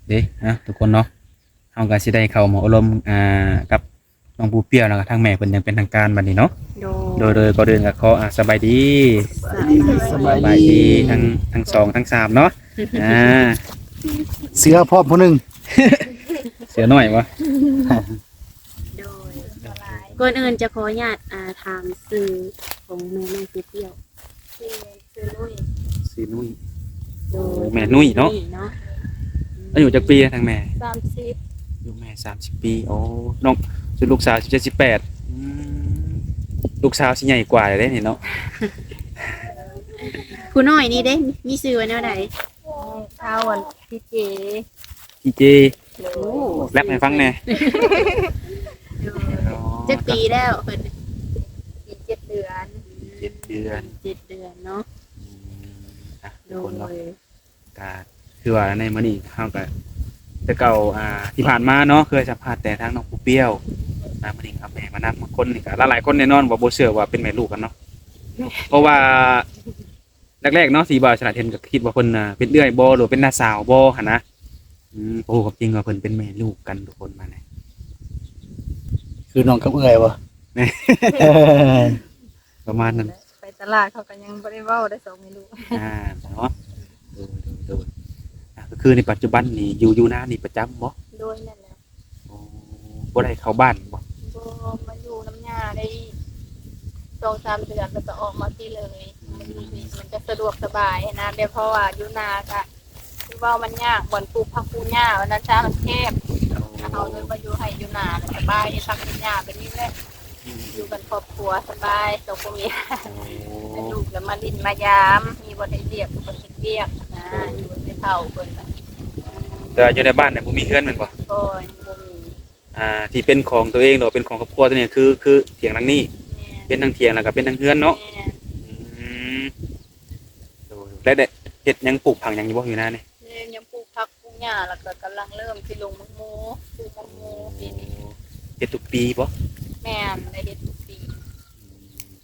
ເດ້ ເນາະ ທຸກຄົນເນາະ ເຮົາກໍຊິໄດ້ເຂົ້າມາອົບລົມ ອ່າ ກັບນ້ອງປູເປຽວ ແລ້ວກໍທາງແມ່ເພິ່ນຢ່າງເປັນທາງການບັດນີ້ເນາະ. ໂດຍ ໂດຍ ໂດຍ ກ່ອນອື່ນກໍຂໍ ອ່າ ສະບາຍດີ ສະບາຍດີ ສະບາຍດີ ສະບາຍດີທັງ ທັງສອງ ທັງສາມເນາະ. ອ່າ ເສືອພ້ອມຜູ້ໜຶ່ງ ເສືອນ້ອຍບໍ່? ໂດຍ ກ່ອນອື່ນຈະຂໍອະນຸຍາດ ອ່າ ຖາມຊື່ຂອງແມ່ນ້ອງປູເປຽວ. ຊື່ ຊື່ນຸ້ຍ ຊື່ນຸ້ຍ. ໂດຍ ໂອ້ ແມ່ນຸ້ຍເນາະ ແມ່ນຸ້ຍເນາະ. ອາຍຸຈັກປີທາງແມ່? ສາມສິບ. ອາຍຸແມ່ສາມສິບປີ. ໂອ້ ນ້ອງ ສ່ວນລູກສາວສິບເຈັດ ສິບແປດ. ອືມ ລູກສາວຊິໃຫຍ່ກວ່າແລ້ວເດ້ນີ້ເນາະ. ຜູ້ນ້ອຍນີ້ເດ້ ມີຊື່ວ່າແນວໃດ? ເອີ ເຂົາ ອັນ ພີເຈ ພີເຈ. ໂອ້ ແຣັບໃຫ້ຟັງແດ່. ໂດຍ ອໍ ຈັກປີແລ້ວເພິ່ນ? ປີເຈັດເດືອນ. ເຈັດເດືອນ ເຈັດເດືອນເນາະ. ອືມ ອ່ະ ໂດຍ ທຸກຄົນເນາະ ກະຄືວ່າໃນມື້ນີ້ເຮົາກະ ແຕ່ເກົ່າ ອ່າ ທີ່ຜ່ານມາເນາະ ເຄີຍສຳພາດແຕ່ທາງນ້ອງປູເປຽວ. ອ່າ ມື້ນີ້ເອົາແມ່ມານຳ ບາງຄົນນີ້ກະ ຫຼາຍໆຄົນແນ່ນອນວ່າບໍ່ເຊື່ອວ່າເປັນແມ່ລູກກັນເນາະ ເພາະວ່າ ແລກໆເນາະ ທີ່ວ່າສະຫຼາດເຫັນກໍຄິດວ່າເພິ່ນ ອ່າ ເປັນເອື້ອຍບໍ່ ຫຼືວ່າເປັນນ້າສາວບໍ່ຫັ້ນນະ. ອືມ ບໍ່ຮູ້ຄວາມຈິງວ່າເພິ່ນເປັນແມ່ລູກກັນ ທຸກຄົນມານີ້ ຄືນ້ອງກັບເອື້ອຍບໍ່? ປະມານນັ້ນ. ໄປຕະຫຼາດເຂົາກໍຍັງບໍ່ໄດ້ເວົ້າໄດ້ ສອງແມ່ລູກ. ອ່າ ເນາະ ໂດຍ ໂດຍ ໂດຍ. ອ່າ ກໍຄືໃນປັດຈຸບັນນີ້ຢູ່ ຢູ່ນານີ້ປະຈຳບໍ່? ໂດຍ ແມ່ນແລ້ວ. ໂອ້ ບໍ່ໄດ້ເຂົ້າບ້ານບໍ່? ບໍ່ ມາຢູ່ນຳຍ່າໄດ້ສອງສາມເດືອນ ແລ້ວກໍອອກມາພີ້ເລີຍ. ມາຢູ່ພີ້ມັນຈະສະດວກສະບາຍຫັ້ນນະ ແບບເພາະວ່າຢູ່ນາກະ ຄືເວົ້າມັນຍາກ ບ່ອນປູກຜັກປູກຫຍ້າ ອັນນັ້ນຊະ ມັນແຄບ. ໂອ້ ເຮົາເລີຍມາຢູ່ໄຮ່ຢູ່ນາ ແລ້ວສະບາຍ ເຮັດຜັກເຮັດຫຍ້າໄປນີ້ແຫຼະ. ອືມ ຢູ່ກັນຄອບຄົວສະບາຍ ສອງຜົວເມຍ. ໂອ້ ແລ້ວລູກແລ້ວມາຫຼິ້ນມາຢາມ ມີບ່ອນເຮັດວຽກ ເພິ່ນເຮັດວຽກນະ ໂດຍ ຢູ່ນຳແມ່ເຖົ້າເພິ່ນນະ. ແຕ່ວ່າຢູ່ໃນບ້ານນີ້ບໍ່ມີເຮືອນແມ່ນບໍ່? ບໍ່ ຍັງບໍ່ມີ. ອ່າ ທີ່ເປັນຂອງຕົວເອງ ຫຼືວ່າເປັນຂອງຄອບຄົວຕົວນີ້ ຄື ຄືຖຽງຫຼັງນີ້. ແມ່ນ ເປັນທັງຖຽງ ແລ້ວກໍເປັນທັງເຮືອນເນາະ. ແມ່ນ ອືມ ໂດຍ ແລ້ວໄດ້ເຮັດຫຍັງ ປູກຜັກຫຍັງຢູ່ບໍ່ ຢູ່ນານີ້? ແມ່ນ ຍັງປູກຜັກປູກຫຍ້າ ແລ້ວກໍກຳລັງເລີ່ມຊິລົງໝາກໂມ ປູກໝາກໂມປີນີ້. ໂອ້ ເຮັດທຸກປີບໍ່? ແມ່ນ ໄດ້ເຮັດທຸກປີ. ອືມ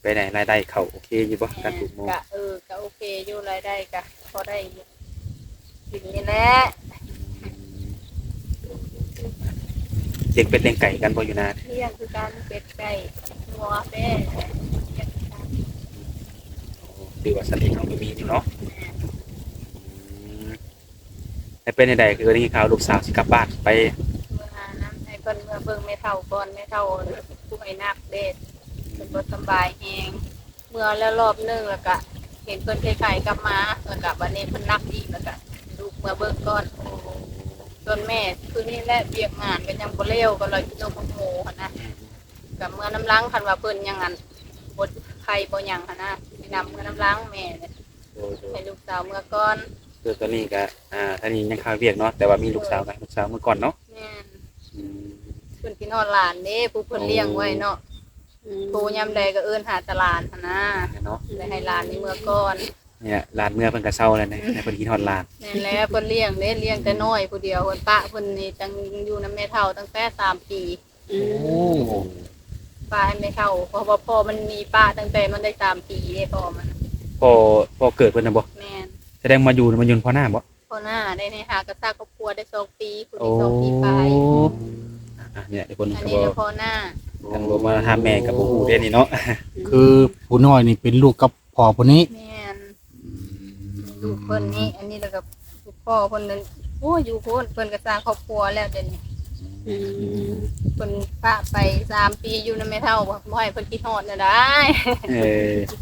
ເປັນໃດ ລາຍໄດ້ເຂົ້າໂອເຄຢູ່ບໍ່ ການປູກໝາກໂມ? ກະ ເອີ ກະໂອເຄຢູ່ ລາຍໄດ້ກະພໍໄດ້ຢູ່ ກິນນີ້ແຫຼະ. ອືມ ລ້ຽງເປັດລ້ຽງໄກ່ກັນບໍ່ຢູ່ນາ? ລ້ຽງຄືກັນ ເປັດໄກ່ງົວແບ້ ລ້ຽງຄືກັນ. ໂອ້ ຖືວ່າສັດລ້ຽງເຮົາກໍມີຢູ່ເນາະ. ແມ່ນ ອືມ ແລ້ວເປັນຈັ່ງໃດ ຄືໄດ້ຍິນຂ່າວລູກສາວຊິກັບບ້ານໄປ? ເມືອນຳ ໃຫ້ເພິ່ນເມືອເບິ່ງແມ່ເຖົ້າກ່ອນ ແມ່ເຖົ້າປ່ວຍໜັກເດ້ ເພິ່ນບໍ່ສະບາຍແຮງ. ເມືອແລ້ວລອບໜຶ່ງ ແລ້ວກະເຫັນເພິ່ນໄຂ້ໆກັບມາ ແລ້ວກະບັດນີ້ເພິ່ນໜັກອີກ ແລ້ວກະລູກເມືອເບິ່ງກ່ອນ. ສ່ວນແມ່ຄືນີ້ແຫຼະ ວຽກງານກໍຍັງບໍ່ແລ້ວ ກໍລະກິນນົມໝາກໂມຫັ້ນນະ. ອືມ ກະເມືອນຳຫຼັງ ຄັນວ່າເພິ່ນຍັງ ອັນ ບໍ່ໄຂ້ບໍ່ຫຍັງຫັ້ນນະ ຊິນຳເມືອນຳຫຼັງແມ່. ໂດຍ ໂດຍ ໃຫ້ລູກສາວເມືອກ່ອນ. ຄືຕອນນີ້ກະ ອ່າ ທາງນີ້ຍັງຄາວຽກເນາະ ແຕ່ວ່າມີລູກສາວ ໂດຍ ກໍໃຫ້ລູກສາວເມືອກ່ອນເນາະ. ແມ່ນ ອືມ ເພິ່ນຄິດຮອດຫຼານເດ້ ຜູ້ເພິ່ນລ້ຽງໄວ້ເນາະ. ໂອ້ ອືມ ໂທຍາມໃດກໍເອີ້ນຫາແຕ່ຫຼານຫັ້ນນະ ເນາະ ແລ້ວໃຫ້ຫຼານນີ້ເມືອກ່ອນ. ນີ້ລະ ຫຼານເມືອເພິ່ນກໍເຊົາແລ້ວນະ ໃຫ້ເພິ່ນຄິດຮອດຫຼານ. ແມ່ນແລ້ວ ເພິ່ນລ້ຽງເດ້ ລ້ຽງແຕ່ນ້ອຍຜູ້ດຽວ ເພິ່ນປະເພິ່ນນີ້ຕັ້ງ ຢູ່ນຳແມ່ເຖົ້າຕັ້ງແຕ່ສາມປີ. ອືມ ໂອ້ ປະໃຫ້ແມ່ເຖົ້າ ເພາະວ່າພໍ່ມັນໜີປະຕັ້ງແຕ່ມັນໄດ້ສາມປີເດ້ ພໍ່ມັນ. ພໍ່ ພໍ່ເກີດເພິ່ນນະບໍ່? ແມ່ນ ສະແດງມາຢູ່ ມາຢູ່ພໍ່ໜ້າບໍ່? ພໍ່ໜ້າໄດ້ ໃຫ້ຫາກະສ້າງຄອບຄົວໄດ້ສອງປີ ຜູ້ນີ້ສອງປີປາຍ. ໂອ້ ອ່າ ນີ້ແຫຼະທຸກຄົນ ອັນນີ້ແຫຼະພໍ່ໜ້າ ຄັນບໍ່ມາຖາມແມ່ກໍບໍ່ຮູ້ເດ້ນີ້ເນາະ. ອືມ ຄືຜູ້ນ້ອຍນີ້ເປັນລູກກັບພໍ່ຜູ້ນີ້? ແມ່ນ ອືມ ລູກເພິ່ນນີ້ ອັນນີ້ແລ້ວກໍພໍ່ເພິ່ນນັ້ນ ໂອ້ຍ ຢູ່ພຸ້ນ ເພິ່ນກໍສ້າງຄອບຄົວແລ້ວດຽວນີ້. ອືມ ເພິ່ນປະໄປສາມປີຢູ່ນຳແມ່ເຖົ້າ ບໍ່ ບໍ່ໃຫ້ເພິ່ນຄິດຮອດແນວໃດ. ເອີ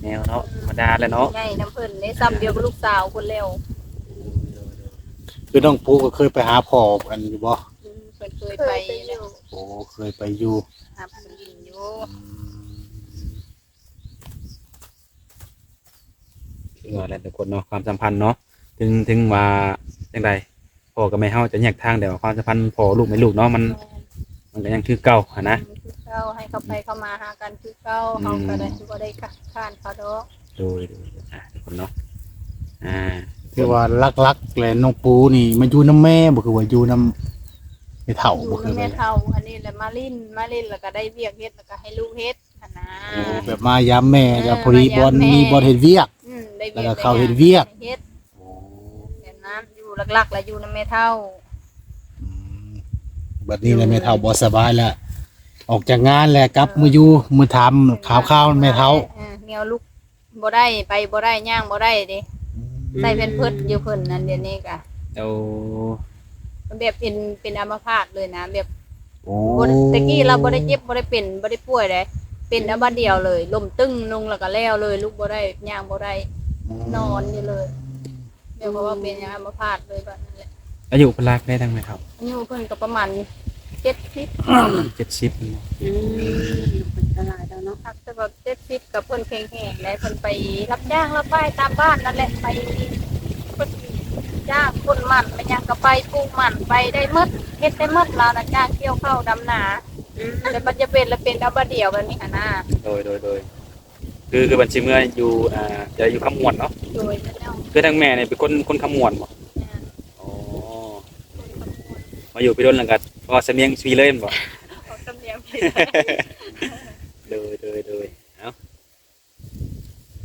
ແນວເນາະ ທຳມະດາແຫຼະເນາະ ໃຫຍ່ນຳເພິ່ນເດ້ ສ່ຳດຽວກັບລູກສາວພຸ້ນແລ້ວ. ຄືນ້ອງປູກໍເຄີຍໄປຫາພໍ່ອັນຢູ່ບໍ່? ອືມ ເພິ່ນເຄີຍໄປ ເຄີຍໄປຢູ່ ໂອ້ ເຄີຍໄປຢູ່ ຫາເພິ່ນຢູ່. ອືມ ຄືວ່າແຫຼະທຸກຄົນເນາະ ຄວາມສຳພັນເນາະ ເຖິງ ເຖິງວ່າຈັ່ງໃດ ພໍ່ກັບແມ່ເຮົາຈະແຍກທາງ ແຕ່ວ່າຄວາມສຳພັນພໍ່ລູກແມ່ລູກເນາະ ມັນ ແມ່ນ ມັນກໍຍັງຄືເກົ່າຫັ້ນນະ. ອືມ ຄືເກົ່າ ໃຫ້ເຂົ້າໄປເຂົ້າມາຫາກັນຄືເກົ່າ. ອືມ ເຮົາກໍໄດ້ ບໍ່ໄດ້ຄ້ານເຂົາດອກ. ໂດຍ ໂດຍ ອ່າ ທຸກຄົນເນາະ ອ່າ ຄືວ່າຫຼັກໆແຫຼະ ນ້ອງປູນີ້ມາຢູ່ນຳແມ່ບໍ່ ຄືວ່າຢູ່ນຳແມ່ເຖົ້າ? ຢູ່ນຳແມ່ເຖົ້າ ອັນນີ້ແຫຼະ ມາຫຼິ້ນ ມາຫຼິ້ນ ແລ້ວກໍໄດ້ວຽກເຮັດ ແລ້ວກໍໃຫ້ລູກເຮັດ. ຫັ້ນນະ. ໂອ້ ແບບມາຢາມແມ່ ເອີ ກໍພໍດີ ມາຢາມ ບ່ອນ ແມ່ ມີບ່ອນເຮັດວຽກ ອືມ ໄດ້ວຽກ ແລ້ວກໍເຂົ້າເຮັດວຽກ. ເຮັດ ໂອ້ ແບບນັ້ນ ຢູ່ຫຼັກໆລະຢູ່ນຳແມ່ເຖົ້າ. ບັດນີ້ແຫຼະແມ່ເຖົ້າບໍ່ສະບາຍແລ້ວ ອອກຈາກງານແລ້ວ ກັບມາຢູ່ ມາຖາມຂ່າວໆແມ່ເຖົ້າ. ເອີ ແນວລຸກບໍ່ໄດ້ ໄປບໍ່ໄດ້ ຍ່າງບໍ່ໄດ້ເດ້. ໃສ່ແພມເພິດຢູ່ເພິ່ນນັ້ນ ດຽວນີ້ກະ ໂອ້ ແບບເປັນ ເປັນອາມະພາດເລີຍນະ ແບບ ໂອ້ ບໍ່ ແຕ່ກີ້ລາວບໍ່ໄດ້ເຈັບ ບໍ່ໄດ້ເປັນ ບໍ່ໄດ້ປ່ວຍເດ້ ເປັນແຕ່ບາດດຽວເລີຍ ລົ້ມຕຶ້ງລົງແລ້ວກໍແລ້ວເລີຍ ລຸກບໍ່ໄດ້ ຍ່າງບໍ່ໄດ້ ອືມ ນອນຢູ່ເລີຍ ແບບວ່າເປັນອາມະພາດເລີຍບາດນັ້ນແຫຼະ. ອາຍຸເພິ່ນຫຼາຍປານໃດທາງແມ່ເຖົ້າ? ອາຍຸເພິ່ນກໍປະມານເຈັດສິບ ເຈັດສິບແມ່ນບໍ່? ອືມ ເພິ່ນກໍຫຼາຍແລ້ວເນາະ ຄັກແຕ່ວ່າເຈັດສິບກໍເພິ່ນແຂງແຮງແຫຼະ ເພິ່ນໄປຮັບຈ້າງຮັບໄປຕາມບ້ານນັ້ນແຫຼະ ໄປເພິ່ນຈ້າງຂົນມັນ ໄປຫຍັງກໍໄປ ປູກມັນ ໄປໄດ້ໝົດ ເຮັດໄດ້ໝົດ ລາວນະ ຈ້າງກ່ຽວເຂົ້າດຳນາ ອືມ ແຕ່ມັນຈະເປັນລະເປັນດຳບາດດຽວແບບນີ້ຫັ້ນນະ. ໂດຍ ໂດຍ ໂດຍ ຄື ຄືບັນຊິເມືອຢູ່ ອ່າ ຈະຢູ່ຄຳມ່ວນເນາະ. ໂດຍ ແມ່ນແລ້ວ ຄືທາງແມ່ນີ້ເປັນຄົນ ຄົນຄຳມ່ວນບໍ່? ແມ່ນ ອໍ ຄົນຄຳມ່ວນ ມາຢູ່ໄປດົນແລ້ວກໍເວົ້າສຳນຽງພີເລີຍແມ່ນບໍ່? ເວົ້າສຳນຽງພີເລີຍ ໂດຍ ໂດຍ ໂດຍ ເອົ້າ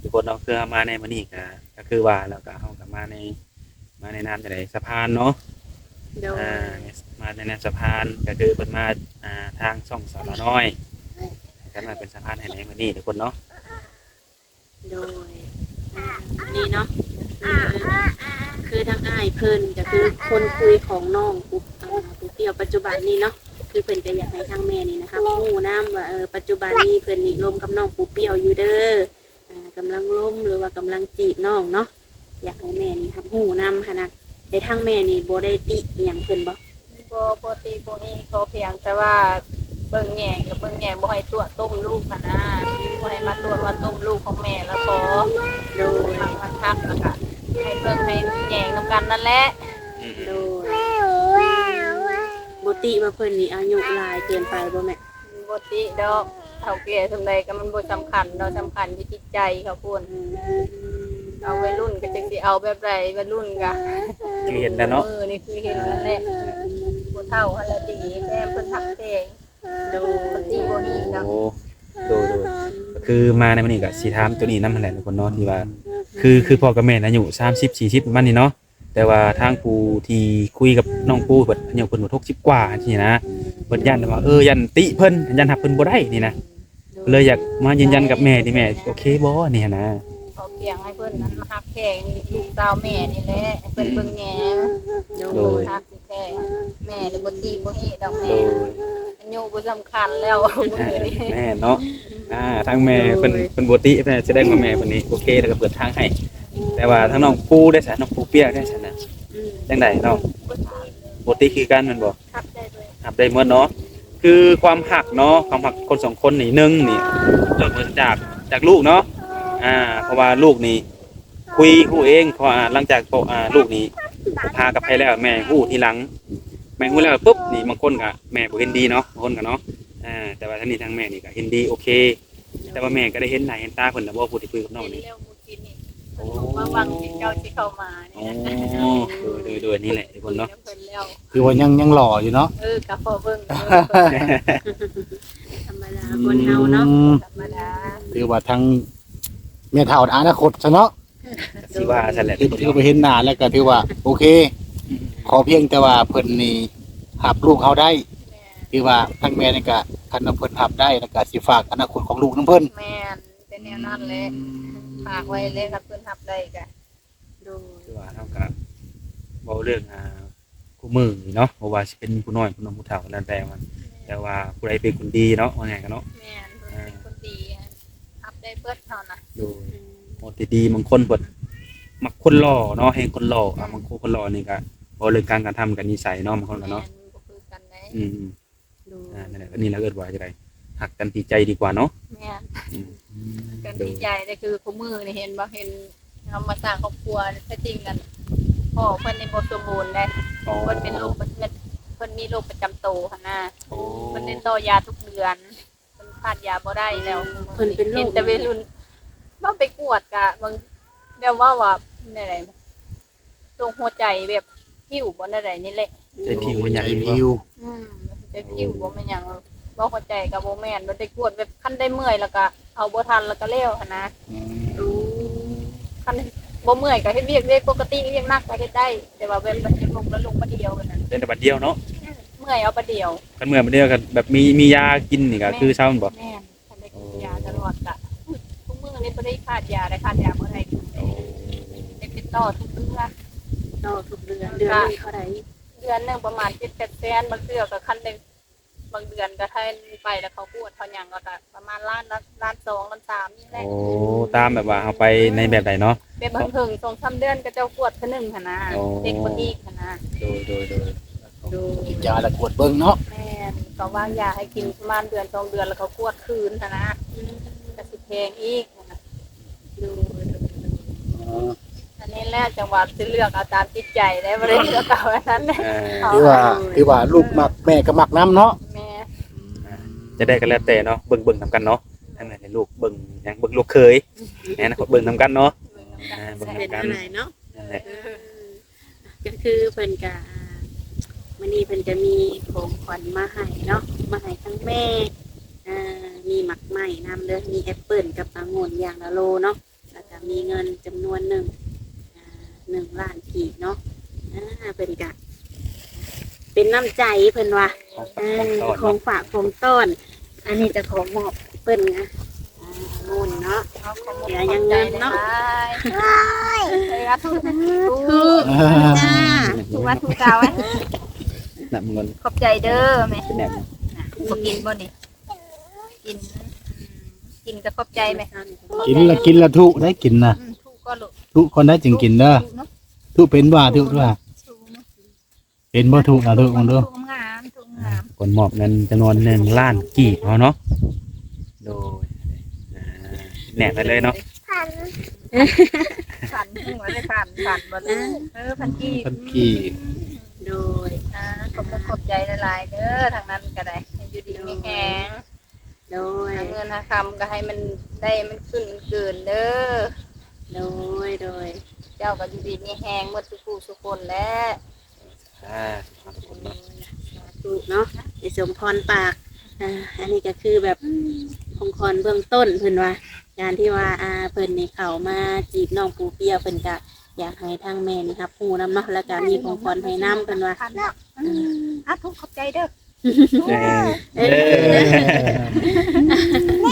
ທຸກຄົນເນາະ ຄືເຮົາມາໃນມື້ນີ້ກໍ ກໍຄືວ່າແລ້ວກໍເຮົາກໍມາໃນ ມາໃນນາມຈັ່ງໃດ ສະພານເນາະ. ໂດຍ ອ່າ ມາໃນນາມສະພານ ກໍຄືເພິ່ນມາ ອ່າ ທາງຊ່ອງສາວລາວນ້ອຍ ກໍມາເປັນສະພານໃຫ້ໃນມື້ນີ້ທຸກຄົນເນາະ. ໂດຍ ອ່າ ນີ້ເນາະ ຄື ຄືທາງອ້າຍເພິ່ນ ກໍຄືຄົນຄຸຍຂອງນ້ອງປູ ອ່າ ປູປ່ຽວປັດຈຸບັນນີ້ເນາະ ຄືເພິ່ນກໍຢາກໃຫ້ທາງແມ່ນີ້ນະ ຮັບຮູ້ນຳວ່າ ເອີ ປັດຈຸບັນນີ້ເພິ່ນນີ້ລົມກັບນ້ອງປູປ່ຽວຢູ່ເດີ ອ່າ ກຳລັງລົມ ຫຼືວ່າກຳລັງຈີບນ້ອງເນາະ ຢາກໃຫ້ແມ່ນີ້ຮັບຮູ້ນຳຫັ້ນນະ. ແຕ່ທາງແມ່ນີ້ບໍ່ໄດ້ຕິອີ່ຫຍັງເພິ່ນບໍ່? ບໍ່ ບໍ່ຕິບໍ່ຮີ ຂໍພຽງແຕ່ວ່າເບິ່ງແຍງ ກໍເບິ່ງແຍງ ບໍ່ໃຫ້ຕົວະຕົ້ມລູກຫັ້ນນະ ບໍ່ໃຫ້ມາຕົວະມາຕົ້ມລູກຂອງແມ່ລະຂໍ. ໂດຍ ມັກຮັກ ແລ້ວກະໃຫ້ເບິ່ງໃຫ້ແຍງນຳກັນນັ້ນແຫຼະ. ອືມ ໂດຍ ບໍ່ຕິວ່າເພິ່ນນີ້ອາຍຸຫຼາຍເກີນໄປບໍ່ແມ່? ບໍ່ຕິດອກ ເຖົ້າແກ່ສ່ຳໃດກໍມັນບໍ່ສຳຄັນດອກ ສຳຄັນຢູ່ຈິດໃຈເຂົາພຸ້ນ. ອືມ ເອົາໄວລຸ້ນກໍຈັກຊິເອົາແບບໃດ ໄວລຸ້ນກໍຄືເຫັນແລ້ວເນາະ ເອີ ນີ້ຄືເຫັນນັ້ນແຫຼະ ຜູ້ເຖົ້າຫັ້ນລະດີ ແຖມເພິ່ນຮັກແພງ. ໂດຍ ບໍ່ຕິບໍ່ຮີດອກ. ໂອ້ ໂດຍ ໂດຍ ກໍຄືມາໃນມື້ນີ້ກໍຊິຖາມໂຕນີ້ນຳຫັ້ນແຫຼະທຸກຄົນເນາະ ທີ່ວ່າ ອືມ ຄື ຄືພໍ່ກັບແມ່ອາຍຸສາມສິບ ສີ່ສິບປະມານນີ້ເນາະ ແຕ່ວ່າທາງຜູ້ທີ່ຄຸຍກັບນ້ອງປູເພິ່ນ ອາຍຸເພິ່ນຫົກສິບກວ່າຊີ້ນະ ເພິ່ນຢ້ານວ່າ ເອີ ຢ້ານຕິເພິ່ນ ຢ້ານຮັບເພິ່ນບໍ່ໄດ້ນີ້ນະ ໂດຍ ກໍເລີຍຢາກມາຢືນຢັນກັບແມ່ນີ້ ແມ່ໂອເຄບໍ່ນີ້ຫັ້ນນະ. ຂໍພຽງໃຫ້ເພິ່ນນັ້ນຮັກແພງລູກສາວແມ່ນີ້ແຫຼະ ໃຫ້ເພິ່ນເບິ່ງແຍງ. ໂດຍ ໂດຍ ຮັກແທ້ ແມ່ນີ້ບໍ່ຕິບໍ່ຮີດອກແມ່ ໂດຍ ອາຍຸບໍ່ສຳຄັນແລ້ວ. ແມ່ນເນາະ ອ່າ ທາງແມ່ເພິ່ນ ໂດຍ ເພິ່ນບໍ່ຕິ ເພິ່ນສະແດງວ່າແມ່ເພິ່ນນີ້ໂອເຄ ແລ້ວກໍເປີດທາງໃຫ້. ແຕ່ວ່າທາງນ້ອງປູເດ້ຊະ ນ້ອງປູເປຍເດ້ຊະນະ ອືມ ຈັ່ງໃດນ້ອງ? ບໍ່ຕິ ບໍ່ຕິຄືກັນແມ່ນບໍ່? ຮັບໄດ້ເບິດ ຮັບໄດ້ໝົດເນາະ. ຄືຄວາມຮັກເນາະ ຄວາມຮັກຄົນສອງຄົນນີ້ ໜຶ່ງນີ້ ເລີ່ມມາຈາກ ຈາກລູກເນາະ ອ່າ ເພາະວ່າລູກນີ້ ຄຸຍຮູ້ເອງ ເພາະວ່າຫຼັງຈາກ ອ່າ ລູກນີ້ຄົບຫາກັບໃຜແລ້ວ ແມ່ຮູ້ທີຫຼັງ ແມ່ຮູ້ແລ້ວປຶບນີ້ ບາງຄົນກໍແມ່ບໍ່ເຫັນດີເນາະ ບາງຄົນກໍເນາະ ອ່າ ແຕ່ວ່າທາງນີ້ທາງແມ່ນີ້ກໍເຫັນດີ ໂອເຄ ແຕ່ວ່າແມ່ກໍໄດ້ເຫັນໜ້າເຫັນຕາເພິ່ນແລ້ວບໍ່ ຜູ້ທີ່ຄຸຍກັບນ້ອງນີ້? ເຫັນແລ້ວມື້ກີ້ນີ້ ໂອ້ ເພິ່ນບອກວ່າຫວັງຊິເຈົ້າຊິເຂົ້າມານີ້ນະ. ອໍ ໂດຍ ໂດຍ ໂດຍ ນີ້ແຫຼະທຸກຄົນເນາະ ຄືວ່າຍັງ ຍັງຫຼໍ່ຢູ່ເນາະ. ເອີ ກໍພໍເບິ່ງຢູ່ ທຳມະດາ ອືມ ຄົນເຮົາເນາະ ທຳມະດາ ຖືວ່າທາງແມ່ເຖົ້າອະນາຄົດຊະເນາະ. ຊິວ່າຊັ້ນແຫຼະ ຖື ຖືວ່າເຫັນໜ້າແລ້ວກໍຖືວ່າໂອເຄ ຂໍພຽງແຕ່ວ່າເພິ່ນນີ້ຮັບລູກເຮົາໄດ້ ຖືວ່າທາງແມ່ນີ້ກໍ ຄັນວ່າເພິ່ນຮັບໄດ້ ແລ້ວກໍຊິຝາກອະນາຄົດຂອງລູກນຳເພິ່ນ. ແມ່ນ ເປັນແນວນັ້ນແຫຼະ ອືມ ຝາກໄວ້ແຫຼະ ຄັນເພິ່ນຮັບໄດ້ກໍ ໂດຍ ຄືວ່າເຮົາກໍເວົ້າເລື່ອງ ອ່າ ຄູ່ມື້ນີ້ເນາະ ບໍ່ວ່າຊິເປັນຜູ້ນ້ອຍ ຜູ້ໜຸ່ມ ຜູ້ເຖົ້າກໍແລ້ວແຕ່ມັນ ແຕ່ວ່າຜູ້ໃດເປັນຄົນດີເນາະ ວ່າງ່າຍກັນເນາະ. ແມ່ນ ເພິ່ນເປັນຄົນດີ ຮັບໄດ້ເບິດເຮົານະ. ໂດຍ ອືມ ໂອ້ ແຕ່ດີ ບາງຄົນເພິ່ນມັກຄົນຫຼໍ່ເນາະ ແຮ່ງຄົນຫຼໍ່ ອືມ ບາງຄົນຄົນຫຼໍ່ນີ້ກໍເວົ້າເລື່ອງການກະທຳກັບນິໄສເນາະ ບາງຄົນກໍເນາະ ແມ່ນ ບໍ່ຄືກັນເດ້. ອືມ ໂດຍ ອ່າ ນັ້ນແຫຼະ ອັນນີ້ລະເອີ້ນວ່າຈັ່ງໃດ ຮັກກັນທີ່ໃຈດີກວ່າເນາະ. ແມ່ນ ອືມ ຮັກກັນທີ່ໃຈ ໂດຍ ແຕ່ຄືຄູ່ມື້ນີ້ເຫັນບໍ່ ເຫັນເຮົາມາສ້າງຄອບຄົວ ແທ້ຈິງນັ້ນພໍ່ເພິ່ນນີ້ບໍ່ສົມບູນເດ້. ອໍ ເພິ່ນເປັນໂລກປະ ເພິ່ນມີໂລກປະຈຳໂຕຫັ້ນນະ. ອໍ ເພິ່ນໄດ້ຕໍ່ຢາທຸກເດືອນ ເພິ່ນຂາດຢາບໍ່ໄດ້ແລ້ວ. ເພິ່ນເປັນໂລກ ເຫັນແຕ່ໄວລຸ້ນ ເຮົາໄປກວດກະເບິ່ງ ແບບວ່າ ວ່າແນວໃດ ໂລກຫົວໃຈແບບພິວບໍ່ແນວໃດນີ້ແຫຼະ. ໃຈພິວ ຫົວໃຈພິວ ອືມ ໃຈພິວບໍ່ແມ່ນຫຍັງ ບໍ່ ຫົວໃຈກໍບໍ່ແມ່ນ ບໍ່ໄດ້ກວດແບບ ຄັນໄດ້ເມື່ອຍແລ້ວກໍເອົາບໍ່ທັນ ແລ້ວກໍແລ້ວຫັ້ນນະ. ອືມ ຄັນບໍ່ເມື່ອຍກໍເຮັດວຽກ ວຽກປົກກະຕິ ວຽກໜັກກໍເຮັດໄດ້ ແຕ່ວ່າແບບມັນເປັນລົມແລ້ວລົງມາດຽວຫັ້ນນະ ເປັນແຕ່ບາດດຽວເນາະ. ອືມ ເມື່ອຍເອົາປາດດຽວ. ຄັນເມື່ອຍປາດດຽວ ຄັນແບບມີ ມີຢາກິນນີ້ກໍຄືເຊົາແມ່ນບໍ່? ແມ່ນ. ຄັນໄດ້ກິນຢາຕະຫຼອດກະ ທຸກມື້ນີ້ບໍ່ໄດ້ຂາດຢາ ໄດ້ຂາດຢາມື້ໃດ ໄດ້ຕິດຕໍ່ທຸກເດືອນ. ຕໍ່ທຸກເດືອນ. ເດືອນໜຶ່ງເທົ່າໃດ? ເດືອນໜຶ່ງປະມານເຈັດແປດແສນ ບາງເທື່ອກໍຄັນໄດ້ ບາງເດືອນກໍໄທໄປແລ້ວ ເຂົາກວດເຂົາຫຍັງ ແລ້ວກໍປະມານລ້ານ ລ້ານສອງ ລ້ານສາມນີ້ແຫຼະ. ໂອ້ ຕາມແບບວ່າເຮົາໄປໃນແບບໃດເນາະ? ແບບເຫິງໆ ສອງສາມເດືອນ ເຂົາເຈົ້າກວດເທື່ອໜຶ່ງຫັ້ນນະ. ໂອ້ ເຊັກເບິ່ງອີກຫັ້ນນະ. ໂດຍ ໂດຍ ໂດຍ. ກິນຢາແລ້ວກວດເບິ່ງເນາະ. ແມ່ນ. ກໍວາງຢາໃຫ້ກິນປະມານເດືອນສອງເດືອນ ແລ້ວກໍກວດຄືນຫັ້ນນະ. ອືມ. ກໍຊິແພງອີກຫັ້ນນະ. ໂດຍ ໂດຍ ໂດຍ. ອໍ ອັນນີ້ແຫຼະ ຈັ່ງວ່າຊິເລືອກເອົາຕາມຈິດໃຈເດ້ ບໍ່ໄດ້ເລືອກເອົາອັນນັ້ນ. ເອີ ຖືວ່າ ຖືວ່າລູກມັກ ແມ່ກໍມັກນຳເນາະ. ແມ່ນ. ອ່າ ຈະໄດ້ກໍແລ້ວແຕ່ເນາະ ເບິ່ງ ເບິ່ງນຳກັນເນາະ. ທັງແມ່ທັງລູກເບິ່ງຫຍັງ ເບິ່ງລູກເຂີຍ ແມ່ນ ເບິ່ງນຳກັນເນາະ. ເບິ່ງນຳກັນ. ອ່າ ເບິ່ງນຳກັນ. ເປັນຈັ່ງໃດເນາະ? ນັ້ນແຫຼະ. ເອີ ກໍຄືເພິ່ນກະ ມື້ນີ້ເພິ່ນກະມີຂອງຂວັນມາໃຫ້ເນາະ ມາໃຫ້ທັງແມ່. ອ່າ ມີໝາກໄມ້ນຳເດີ ມີແອັບເປິ້ນກັບອະງຸ່ນຢ່າງລະໂລເນາະ ແລ້ວກະມີເງິນຈຳນວນໜຶ່ງ ອ່າ ໜຶ່ງລ້ານກີບເນາະ. ອ່າ ເພິ່ນກະເປັນນ້ຳໃຈເພິ່ນວ່າ ຂອງຝາກຂອງຕ້ອນ. ເອີ ຂອງຝາກຂອງຕ້ອນ. ອັນນີ້ຈະຂໍມອບເພິ່ນນະ ອ່າ ອະງຸ່ນເນາະ. ເອົາ ຂອບໃຈຫຼາຍໆ. ເອີ ສາທຸ ສາທຸ ສາທຸ ຈ້າ ທຸກວັດທຸກເສົາ. ນຳເງິນ. ຂອບໃຈເດີແມ່. ກິນບໍ່ນີ້? ກິນ ກິນກໍຂອບໃຈແມ່. ກິນລະ ກິນລະທຸໄດ້ກິນນະ. ອືມ ທຸກ່ອນລູກ ທຸກ່ອນໄດ້ຈຶ່ງກິນເດີ. ທຸເນາະ ທຸເປັນບໍ່? ທຸວ່າ ທຸເນາະ. ເປັນບໍ່? ທຸນະ ທຸເບິ່ງດູ. ທຸງາມ ທຸງາມ. ອ່າ ເພິ່ນມອບເງິນຈຳນວນໜຶ່ງລ້ານກີບເຮົາເນາະ. ໂດຍ ອ່າ ແນບໄປເລີຍເນາະ. ພັນ ພັນ ຫົວໄດ້ພັນ ພັນບໍ່? ເອີ ພັນກີບ ພັນກີບ. ໂດຍ ອ່າ ຂອບອົກຂອບໃຈຫຼາຍໆເດີ ທາງນັ້ນກໍໄດ້ ໃຫ້ຢູ່ດີມີແຮງ. ໂດຍ ຫາເງິນຫາຄຳກໍໃຫ້ມັນໄດ້ ມັນຂຶ້ນມັນເກີນເດີ. ໂດຍ ໂດຍ. ເຈົ້າກໍຢູ່ດີມີແຮງໝົດທຸກຜູ້ທຸກຄົນແຫຼະ. ສາທຸ ທຸກຄົນເນາະ. ສາທຸເນາະ ໃຫ້ສົມພອນປາກ. ອ່າ ອັນນີ້ກໍຄືແບບຂອງຂວັນເບື້ອງຕົ້ນເພິ່ນວ່າ ການທີ່ວ່າ ອ່າ ເພິ່ນນີ້ເຂົ້າມາຈີບນ້ອງປູປຽວ ເພິ່ນກໍຢາກໃຫ້ທາງແມ່ນີ້ຮັບຮູ້ນຳເນາະ ແລ້ວກໍມີຂອງຂວັນໃຫ້ນຳເພິ່ນວ່າ. ອືມ ອາ ທຸກຂອບໃຈເດີ. ເອີ ເອີ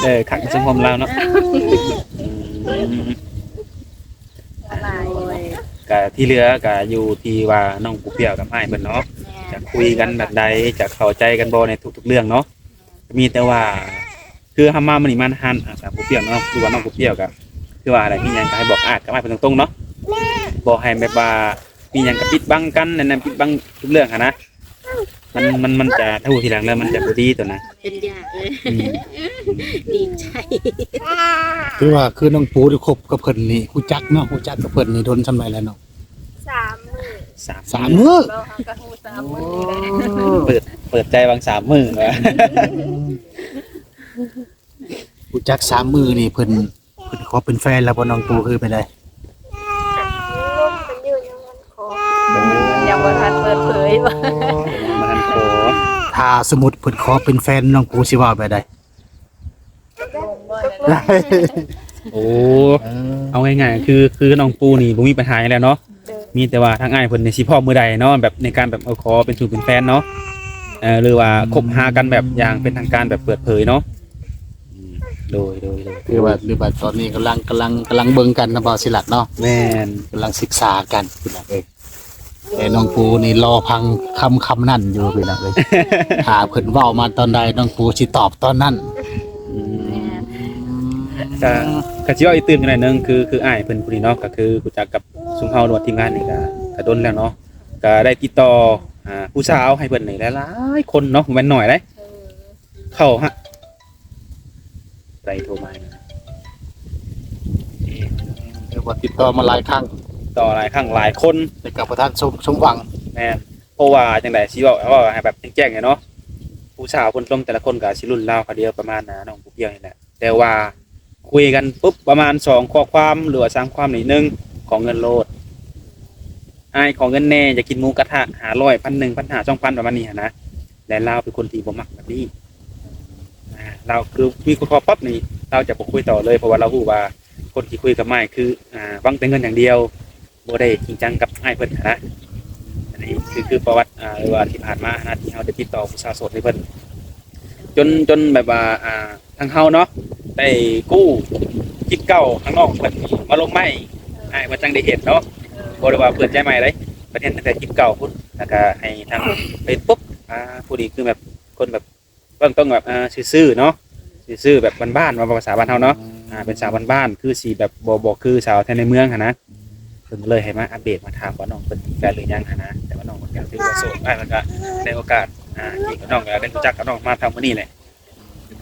ເອີ ຄັກສົມພອນລາວເນາະ. ອືມ ໂດຍ ກະທີ່ເຫຼືອກະຢູ່ທີ່ວ່ານ້ອງປູປຽວກັບອ້າຍເພິ່ນເນາະ ແມ່ນ ຈະຄຸຍກັນແບບໃດ ຈະເຂົ້າໃຈກັນບໍ່ໃນທຸກໆເລື່ອງເນາະ. ແມ່ນ ມີແຕ່ວ່າ ຄືເຮົາມາມື້ນີ້ມາຮ້ານ ອ່າ ສາວປູປຽວເນາະ ຄືວ່ານ້ອງປູປຽວກະ ຄືວ່າແຫຼະ ມີຫຍັງກະໃຫ້ບອກອ້າຍກັບອ້າຍເພິ່ນຕົງໆເນາະ ບໍ່ໃຫ້ແບບວ່າ ມີຫຍັງກໍປິດບັງກັນ ແນະນຳ ປິດບັງທຸກເລື່ອງຫັ້ນນະ. ມັນ ມັນ ມັນຈະຮູ້ທີຫຼັງແລ້ວມັນຈະບໍ່ດີຕົວນັ້ນ ເປັນຍາກເລີຍ. ອືມ ດີໃຈ. ຄືວ່າ ຄືນ້ອງປູໄດ້ຄົບກັບເພິ່ນນີ້ ຮູ້ຈັກເນາະ ຮູ້ຈັກກັບເພິ່ນນີ້ດົນສ່ຳໃດແລ້ວເນາະ? ສາມມື້. ສາມ ສາມມື້? ເຮົາກໍຮູ້ສາມມື້ນີ້ແຫຼະ. ໂອ້ ເປີດ ເປີດໃຈຫວ່າງສາມມື້ວ່າ ຮູ້ຈັກສາມມື້ນີ້ ເພິ່ນ ເພິ່ນຂໍເປັນແຟນແລ້ວບໍ່ນ້ອງປູ ຄືເປັນໃດ? ຍັງບໍ່ທັນເປີດເຜີຍ. ຍັງບໍ່ທັນຂໍ. ຖ້າສົມມຸດເພິ່ນຂໍເປັນແຟນ ນ້ອງປູຊິເວົ້າແບບໃດ? ໂອ້ ເອີ ເອົາງ່າຍໆ ຄື ຄືນ້ອງປູນີ້ບໍ່ມີບັນຫາຫຍັງແລ້ວເນາະ. ໂດຍ ມີແຕ່ວ່າທາງອ້າຍເພິ່ນນີ້ຊິພ້ອມມື້ໃດເນາະ ແບບໃນການແບບ ເອີ ຂໍເປັນສູ່ເປັນແຟນເນາະ ເອີ ຫຼືວ່າຄົບຫາກັນແບບຢ່າງເປັນທາງການ ແບບເປີດເຜີຍເນາະ. ອືມ ໂດຍ ໂດຍ ໂດຍ. ຄືວ່າ ຫຼືວ່າຕອນນີ້ກຳລັງ ກຳລັງ ກຳລັງເບິ່ງກັນນະ ບ່າວສີລັດເນາະ. ແມ່ນ ກຳລັງສຶກສາກັນພີ່ນ້ອງເອີຍ. ແຕ່ນ້ອງປູນີ້ລໍຟັງຄຳ ຄຳນັ້ນຢູ່ພີ່ນ້ອງເອີຍ. ຖ້າເພິ່ນເວົ້າມາຕອນໃດ ນ້ອງປູຊິຕອບຕອນນັ້ນ. ອືມ ແມ່ນ ກະ ກະຊິເວົ້າອີກຕື່ມໜ້ອຍໜຶ່ງ ຄື ຄືອ້າຍເພິ່ນຜູ້ນີ້ເນາະ ກະຄືຮູ້ຈັກກັບຊຸມເຮົາ ຫຼືວ່າທີມງານນີ້ກະ ກະດົນແລ້ວເນາະ ກະໄດ້ຕິດຕໍ່ຫາຜູ້ສາວໃຫ້ເພິ່ນນີ້ຫຼາຍໆຄົນເນາະ ບໍ່ແມ່ນໜ້ອຍເດ້. ເອີ ເຂົ້າຫາ ໃຜໂທມາ ເອີ ເອີ້ນວ່າຕິດຕໍ່ມາຫຼາຍຄັ້ງ ຕໍ່ຫຼາຍຄັ້ງຫຼາຍຄົນ ແຕ່ກໍບໍ່ທັນສົມ ສົມຫວັງ. ແມ່ນ ເພາະວ່າຈັ່ງໃດ ຊິເວົ້າ ເວົ້າໃຫ້ແບບແຈ້ງໆເລີຍເນາະ ຜູ້ສາວເພິ່ນລົມແຕ່ລະຄົນກໍຊິລຸ້ນລາວຄາວດຽວປະມານ ອ່າ ນ້ອງປູປຽວນີ້ແຫຼະ. ແຕ່ວ່າຄຸຍກັນປຸບ ປະມານສອງຂໍ້ຄວາມ ຫຼືວ່າສາມຄວາມນີ້ ໜຶ່ງ ຂໍເງິນໂລດ ອ້າຍຂໍເງິນແດ່ ຢາກກິນໝູກະທະ ຫ້າຮ້ອຍ ພັນໜຶ່ງ ພັນຫ້າ ສອງພັນ ປະມານນີ້ຫັ້ນນະ. ແລະລາວເປັນຄົນທີ່ບໍ່ມັກແບບນີ້ ອ່າ ລາວຄືມີຄົນຂໍປັບນີ້ ລາວຈະບໍ່ຄຸຍຕໍ່ເລີຍ ເພາະວ່າລາວຮູ້ວ່າຄົນທີ່ຄຸຍກັບອ້າຍຄື ອ່າ ຫວັງແຕ່ເງິນຢ່າງດຽວ ບໍ່ໄດ້ຈິງຈັງກັບອ້າຍເພິ່ນຫັ້ນນະ. ອັນນີ້ ຄື ຄືປະຫວັດ ອ່າ ຫຼືວ່າທີ່ຜ່ານມານະ ທີ່ເຮົາໄດ້ຕິດຕໍ່ຜູ້ສາວໂສດໃຫ້ເພິ່ນ ຈົນ ຈົນແບບວ່າ ອ່າ ທາງເຮົາເນາະ ໄດ້ກູ້ຄລິບເກົ່າທາງນ້ອງເພິ່ນມາລົງໃໝ່ ໃຫ້ເພິ່ນຈັ່ງໄດ້ເຫັນເນາະ. ບໍ່ໄດ້ວ່າເປີດໃຈໃໝ່ເດ້ ເພິ່ນເຫັນຕັ້ງແຕ່ຄລິບເກົ່າພຸ້ນ ແລ້ວກະໃຫ້ທາງເຟສບຸກ ອ່າ ຜູ້ນີ້ຄືແບບ ຄົນແບບ ເບິ່ງຕ້ອງແບບ ອ່າ ຊື່ໆ ເນາະ ຊື່ໆ ແບບບ້ານໆ ເວົ້າພາສາບ້ານເຮົາເນາະ ອ່າ ເປັນສາວບ້ານໆ ຄືຊິແບບບໍ່ ບໍ່ຄືສາວແຖວໃນເມືອງຫັ້ນນະ. ເພິ່ນກໍເລີຍໃຫ້ມາອັບເດດ ມາຖາມວ່ານ້ອງເພິ່ນແຟນຫຼືຍັງຫັ້ນນະ ແຕ່ວ່ານ້ອງເພິ່ນກໍຖືວ່າໂສດ ອ້າຍເພິ່ນກໍໄດ້ໂອກາດ ອ່າ ຈີບກັບນ້ອງ ກໍໄດ້ຮູ້ຈັກກັບນ້ອງມາເທົ່າມື້ນີ້ແຫຼະ.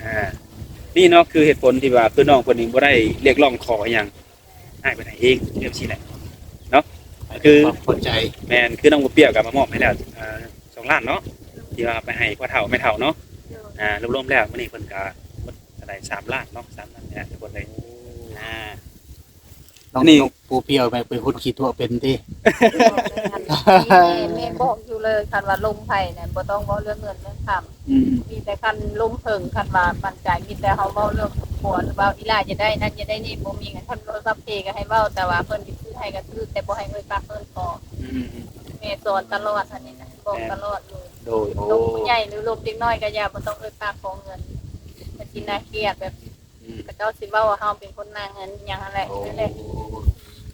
ອ່າ ນີ້ເນາະ ຄືເຫດຜົນທີ່ວ່າ ຄືນ້ອງເພິ່ນນີ້ບໍ່ໄດ້ຮຽກຮ້ອງຂໍອີ່ຫຍັງ ອ້າຍເພິ່ນໃຫ້ເອງ ແບບຊີ້ແຫຼະເນາະ ກໍຄື ຄວາມເຂົ້າໃຈ ແມ່ນ ຄືນ້ອງບົວປຽວກໍມາມອບໃຫ້ແລ້ວ ອ່າ ສອງລ້ານເນາະ ທີ່ວ່າໄປໃຫ້ພໍ່ເຖົ້າແມ່ເຖົ້າເນາະ. ໂດຍ ອ່າ ລວມໆ ແລ້ວມື້ນີ້ເພິ່ນກໍໝົດເທົ່າໃດ ສາມລ້ານເນາະ ສາມລ້ານແລ້ວທຸກຄົນເລີຍ. ອ່າ ນ້ອງ ນີ້ ນ້ອງປູປຽວແມ່ນເປັນຄົນຂີ້ຕົວະເປັນຕິ? ແມ່ ແມ່ບອກຢູ່ເລີຍ ຄັນວ່າລົມໃຜນະ ບໍ່ຕ້ອງເວົ້າເລື່ອງເງິນເລື່ອງຄຳ ອືມ ມີແຕ່ຄັນລົມເພິ່ງ ຄັນວ່າໝັ້ນໃຈ ມີແຕ່ເຮົາເວົ້າເລື່ອງຄອບຄົວ ຫຼືວ່າອີ່ຫຼ້າຢາກໄດ້ນັ້ນຢາກໄດ້ນີ້ ບໍ່ມີຫຍັງ ຄັນໂທລະສັບເພກໍໃຫ້ເວົ້າ ແຕ່ວ່າເພິ່ນຊິຊື້ໃຫ້ກໍຊື້ ແຕ່ບໍ່ໃຫ້ເອີ່ຍປາກເອີ້ນຂໍ. ອືມ ແມ່ສອນຕະຫຼອດອັນນີ້ນະ ບອກຕະຫຼອດເລີຍ. ໂດຍ ໂອ້ ລົມຜູ້ໃຫຍ່ຫຼືລົມເດັກນ້ອຍກໍຢ່າ ບໍ່ຕ້ອງເອີ່ຍປາກຂໍເງິນ ມັນຊິໜ້າກຽດ ແບບ ອືມ ເຂົາເຈົ້າຊິເວົ້າວ່າເຮົາເປັນຄົນໜ້າເງິນຫຍັງຫັ້ນແຫຼະ. ໂອ້ ນັ້ນແຫຼະ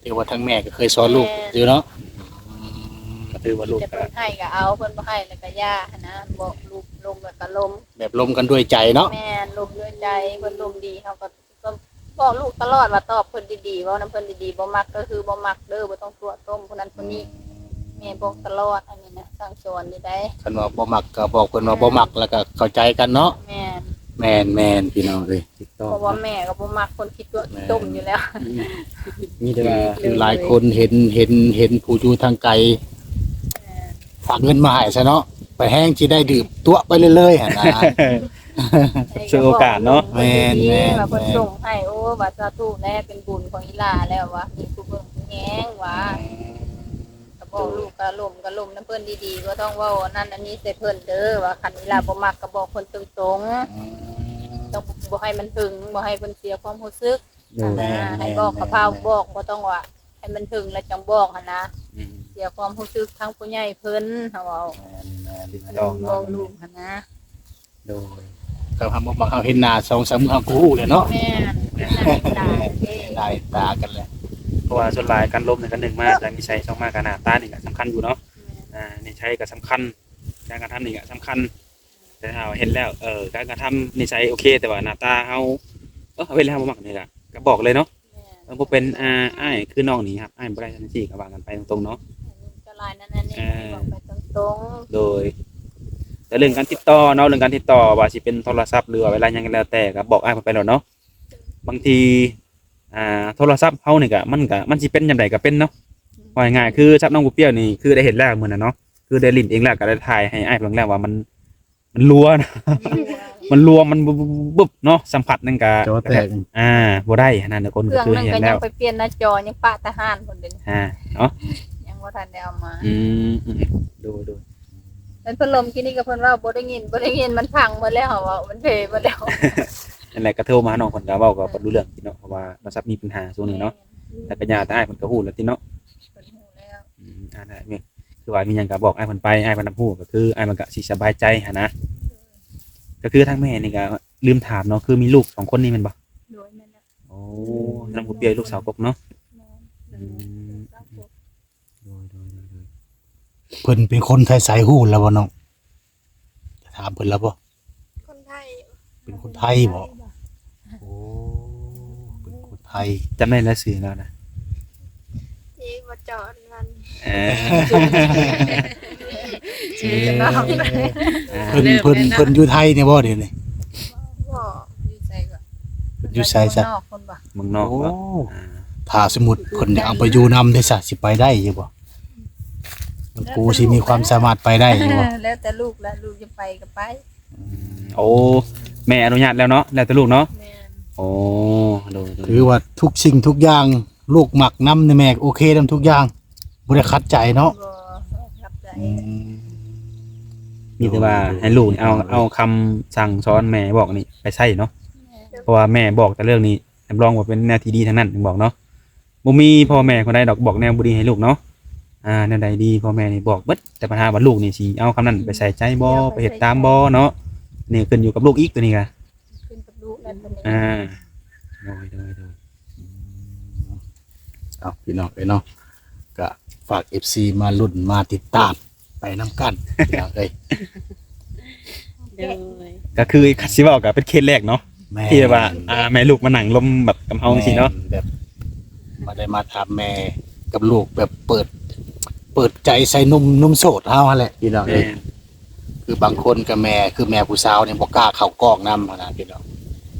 ຖືວ່າທາງແມ່ກໍເຄີຍສອນລູກ ແມ່ນ ຢູ່ເນາະ. ອືມ ກໍຖືວ່າລູກ ແຕ່ເພິ່ນໃຫ້ກໍເອົາ ເພິ່ນບໍ່ໃຫ້ແລ້ວກໍຢ່າຫັ້ນນະ ບອກລູກລົມແລ້ວກໍລົມ ແບບລົມກັນດ້ວຍໃຈເນາະ. ແມ່ນ ລົມດ້ວຍໃຈ ເພິ່ນລົມດີ ເຮົາກໍ ກໍບອກລູກຕະຫຼອດວ່າຕອບເພິ່ນດີໆ ເວົ້ານຳເພິ່ນດີໆ ບໍ່ມັກກໍຄືບໍ່ມັກເດີ ບໍ່ຕ້ອງຕົວະຕົ້ມຜູ້ນັ້ນຜູ້ນີ້. ອືມ ແມ່ບອກຕະຫຼອດ ອັນນີ້ນະ ສັ່ງສອນຢູ່ໃດ໋. ຄັນວ່າບໍ່ມັກກໍບອກເພິ່ນວ່າ ແມ່ນ ບໍ່ມັກ ແລ້ວກໍເຂົ້າໃຈກັນເນາະ. ແມ່ນ ແມ່ນໆ ພີ່ນ້ອງເອີຍ ຖືກຕ້ອງ ເພາະວ່າແມ່ກໍບໍ່ມັກຄົນຂີ້ຕົວະ ແມ່ນ ຂີ້ຕົມຢູ່ແລ້ວ. ອືມ ມີແຕ່ວ່າ ຄືຫຼາຍຄົນເຫັນ ເຫັນ ເຫັນຜູ້ຢູ່ທາງໄກ ແມ່ນ ຝາກເງິນມາໃຫ້ຊະເນາະ ໄປແຮງຊິໄດ້ດື່ມຕົວະໄປເລື້ອຍໆ ຫັ້ນນະ. ສວຍໂອກາດເນາະ. ແມ່ນໆ ວ່າເພິ່ນສົ່ງໃຫ້ ໂອ້ ວ່າສາທຸແລະ ເປັນບຸນຂອງອີ່ຫຼ້າແລ້ວວ່າ ມີຜູ້ເບິ່ງຜູ້ແຍງວ່າ. ອືມ ກໍບອກລູກ ກໍລົມ ກໍລົມນຳເພິ່ນດີໆ ບໍ່ຕ້ອງເວົ້າອັນນັ້ນອັນນີ້ໃສ່ເພິ່ນເດີ ວ່າຄັນອີ່ຫຼ້າບໍ່ມັກກໍບອກເພິ່ນຕົງໆ. ອືມ ຕ້ອງບໍ່ໃຫ້ມັນຫຶງ ບໍ່ໃຫ້ເພິ່ນເສຍຄວາມຮູ້ສຶກ. ໂດຍ ຫັ້ນນະ ແມ່ນໆ ໃຫ້ບອກກະພາວບອກ ບໍ່ຕ້ອງວ່າໃຫ້ມັນເຖິງແລ້ວຈັ່ງບອກຫັ້ນນະ. ອືມ ເສຍຄວາມຮູ້ສຶກທາງຜູ້ໃຫຍ່ເພິ່ນ ເຮົາເວົ້າ. ແມ່ນໆ ຖືກຕ້ອງເນາະ ບອກລູກຫັ້ນນະ. ໂດຍ ເຂົາຫາບໍ່ມັກເຮົາເຫັນໜ້າສອງສາມມື້ເຮົາກໍຮູ້ແລ້ວເນາະ. ແມ່ນ ເຫັນໜ້າເຫັນຕາເດ້ ເຫັນໜ້າເຫັນຕາກັນແຫຼະ. ເພາະວ່າສ່ວນຫຼາຍການລົມນີ້ກໍໜຶ່ງມາຈາກນິໄສ ສອງມາກໍໜ້າຕານີ້ກໍສຳຄັນຢູ່ເນາະ. ແມ່ນ ອ່າ ນິໄສກໍສຳຄັນ ການກະທຳນີ້ກໍສຳຄັນ. ແຕ່ຖ້າເຫັນແລ້ວ ເອີ ການກະທຳນິໄສໂອເຄ ແຕ່ວ່າໜ້າຕາເຮົາ ເອີ ເຮົາເຫັນແລ້ວເຮົາບໍ່ມັກນີ້ກະ ກະບອກເລີຍເນາະ. ແມ່ນ ເອີ ບໍ່ເປັນ ອ່າ ອ້າຍຄືນ້ອງນີ້ຮັບອ້າຍບໍ່ໄດ້ຈັ່ງຊີ້ ກະວ່າກັນໄປຕົງໆເນາະ. ເອີ ບອກໄປຕົງໆ. ໂດຍ ແຕ່ເລື່ອງການຕິດຕໍ່ເນາະ ເລື່ອງການຕິດຕໍ່ວ່າຊິເປັນໂທລະສັບ ຫຼືວ່າເວລາຫຍັງກໍແລ້ວແຕ່ ກະບອກອ້າຍເພິ່ນໄປໂລດເນາະ. ບາງທີ ອ່າ ໂທລະສັບເຮົານີ້ກະ ມັນກະ ມັນຊິເປັນຍາມໃດກະເປັນເນາະ. ອືມ ເວົ້າງ່າຍໆ ຄືສັບນ້ອງບົວປຽວນີ້ ຄືໄດ້ເຫັນແລ້ວມື້ນັ້ນເນາະ ຄືໄດ້ຫຼິ້ນເອງແລ້ວ ກະໄດ້ຖ່າຍໃຫ້ອ້າຍເບິ່ງແລ້ວວ່າມັນ ມັນຮົ່ວນະ ມັນຮົ່ວ ມັນບຶບໆເນາະ ສຳຜັດນັ້ນກະ ຈໍແຕກ ອ່າ ບໍ່ໄດ້ຫັ້ນນະ ທຸກຄົນ. ເຄື່ອງໜຶ່ງກໍຍັງໄປປ່ຽນໜ້າຈໍ ຍັງປະທະຫານພຸ້ນເດ້ ອ່າ ເນາະ ຍັງບໍ່ທັນໄດ້ເອົາມາ. ອືມ ອືມ ໂດຍ ໂດຍ ແມ່ນ ພັດລົມກີ້ນີ້ກໍເພິ່ນເວົ້າບໍ່ໄດ້ຍິນ ບໍ່ໄດ້ຍິນ ມັນພັງໝົດແລ້ວ ເຮົາເວົ້າມັນເພໝົດແລ້ວ. ນັ້ນແຫຼະ ກໍໂທມາຫານ້ອງເພິ່ນກໍເວົ້າກໍບໍ່ຮູ້ເລື່ອງເນາະ ເພາະວ່າໂທລະສັບມີບັນຫາຊ່ວງນີ້ເນາະ. ແມ່ນ ແລ້ວກໍຍ່າແຕ່ອ້າຍເພິ່ນກໍຮູ້ແລ້ວຕິເນາະ. ເພິ່ນຮູ້ແລ້ວ. ອືມ ອັນນັ້ນແມ່ນ ຄືວ່າມີຫຍັງກໍບອກອ້າຍເພິ່ນໄປ ອ້າຍເພິ່ນຮັບຮູ້ ກໍຄືອ້າຍມັນກໍຊິສະບາຍໃຈຫັ້ນນະ. ໂດຍ ກໍຄືທາງແມ່ນີ້ກໍລືມຖາມເນາະ ຄືມີລູກສອງຄົນນີ້ແມ່ນບໍ່? ໂດຍ ແມ່ນແລ້ວ. ໂອ້ ອືມ ນ້ອງຜູ້ປ່ຽວ ລູກສາວກົກເນາະ. ແມ່ນ ອືມ ສາວກົກ. ໂດຍ ໂດຍ ໂດຍ ໂດຍ ເພິ່ນເປັນຄົນໄທໃສ ຮູ້ແລ້ວບໍ່ນ້ອງ? ຖາມເພິ່ນແລ້ວບໍ່? ຄົນໄທ. ເປັນຄົນໄທບໍ່? ໂອ້ ເປັນຄົນໄທ. ຈຳໄດ້ແລ້ວຊື່ລາວນະ? ທີ່ບໍ່ຈອດມັນ. ເອີ ຊື່ ເອີ ເພິ່ນ ເພິ່ນ ເພິ່ນຢູ່ໄທນີ້ບໍ່ດຽວນີ້? ບໍ່ ຢູ່ໃສກໍ ເພິ່ນຢູ່ໃສຊະ? ເມືອງນອກພຸ້ນບໍ່? ເມືອງນອກ. ໂອ້ ບໍ່ ອ່າ ຖ້າສົມມຸດເພິ່ນຢາກເອົາໄປຢູ່ນຳເດ້ຊະ ຊິໄປໄດ້ຢູ່ບໍ່? ມັນກູຊິມີຄວາມສາມາດໄປໄດ້ຢູ່ບໍ່? ແລ້ວແຕ່ລູກລະ ລູກຈະໄປກໍໄປ. ອືມ ໂອ້ ແມ່ອະນຸຍາດແລ້ວເນາະ ແລ້ວແຕ່ລູກເນາະ. ແມ່ນ. ໂອ້ ໂດຍ ໂດຍ ຖືວ່າທຸກສິ່ງທຸກຢ່າງ ລູກມັກນຳ ແມ່ໂອເຄນຳທຸກຢ່າງ ບໍ່ໄດ້ຂັດໃຈເນາະ. ບໍ່ ບໍ່ຂັດໃຈ. ອືມ ມີແຕ່ວ່າໃຫ້ລູກນີ້ເອົາ ໂດຍ ເອົາຄຳສັ່ງສອນແມ່ບອກນີ້ໄປໃຊ້ເນາະ. ແມ່ນ. ເພາະວ່າແມ່ບອກແຕ່ເລື່ອງນີ້ ຮັບຮອງວ່າເປັນແນວທີ່ດີທັງນັ້ນ ບອກເນາະ. ບໍ່ມີພໍ່ແມ່ຄົນໃດດອກບອກແນວບໍ່ດີໃຫ້ລູກເນາະ. ອ່າ ແນວໃດດີ ພໍ່ແມ່ນີ້ບອກເບິດ ແຕ່ບັນຫາວ່າລູກນີ້ຊິເອົາຄຳນັ້ນໄປໃສ່ໃຈບໍ່ ໄປເຮັດຕາມບໍ່ເນາະ. ນີ້ຂຶ້ນຢູ່ກັບລູກອີກ ໂຕນີ້ກະ ຂຶ້ນກັບລູກແລ້ວ ອ່າ ໂດຍ ໂດຍ ໂດຍ. ເອົາ ພີ່ນ້ອງເອີຍເນາະ ກະຝາກເອັຟຊີມາລຸ້ນມາຕິດຕາມໄປນຳກັນ ພີ່ນ້ອງເອີຍ. ໂດຍ ກະຄືຊິເວົ້າກະເປັນເຄສແລກເນາະ ແມ່ນ ທີ່ແບບວ່າ ອ່າ ແມ່ລູກມານັ່ງລົມແບບກັບເຮົາຈັ່ງຊີ້ເນາະ ແມ່ນ ແບບມາໄດ້ມາຖາມແມ່ກັບລູກ ແບບເປີດ ເປີດໃຈໃສ່ໜຸ່ມ ໜຸ່ມໂສດເຮົາຫັ້ນແຫຼະ ພີ່ນ້ອງເອີຍ. ແມ່ນ ຄືບາງຄົນກໍແມ່ ຄືແມ່ຜູ້ສາວນີ້ບໍ່ກ້າເຂົ້າກ້ອງນຳຫັ້ນນະ ພີ່ນ້ອງ.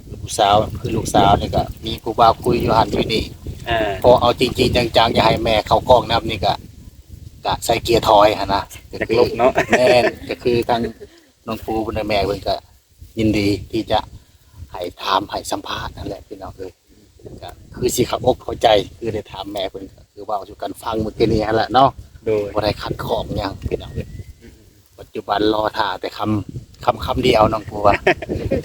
ຄືຜູ້ສາວ ຄືລູກສາວນີ້ກໍມີຜູ້ບ່າວຄຸຍຢູ່ຫັ້ນຢູ່ນີ້ ເອີ ພໍເອົາຈິງໆຈັງໆ ຢາກໃຫ້ແມ່ເຂົ້າກ້ອງນຳນີ້ກໍ ກະໃສ່ເກຍຖອຍຫັ້ນນະ ຢາກຫຼົບເນາະ. ແມ່ນ ກໍຄືທາງນ້ອງປູເພິ່ນ ແມ່ເພິ່ນກໍຍິນດີທີ່ຈະໃຫ້ຖາມໃຫ້ສຳພາດຫັ້ນແຫຼະ ພີ່ນ້ອງເອີຍ. ກໍຄືຊິເຂົ້າອົກເຂົ້າໃຈ ຄືໄດ້ຖາມແມ່ເພິ່ນ ກໍຄືເວົ້າສູ່ກັນຟັງມື້ກີ້ນີ້ຫັ້ນແຫຼະເນາະ. ໂດຍ ບໍ່ໄດ້ຂັດຂ້ອງຫຍັງ ພີ່ນ້ອງເອີຍ. ອືມໆ ປັດຈຸບັນລໍຖ້າແຕ່ຄຳ ຄຳ ຄຳດຽວ ນ້ອງປູວ່າ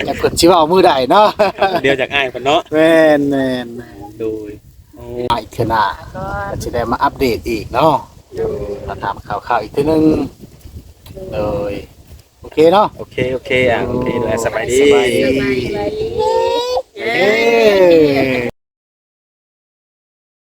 ຈັກເພິ່ນຊິເວົ້າມື້ໃດເນາະ ຄຳດຽວຈາກອ້າຍເພິ່ນເນາະ. ແມ່ນໆໆ ໂດຍ ໂອ້ ອີກເທື່ອໜ້າກໍຊິໄດ້ມາອັບເດດອີກເນາະ. ໂດຍ ມາຖາມຂ່າວໆອີກເທື່ອໜຶ່ງ. ໂດຍ ໂອເຄເນາະ ໂອເຄ ໂອເຄ ອ່າ ໂອເຄ ໂດຍ ສະບາຍດີ ສະບາຍດີ ເອີ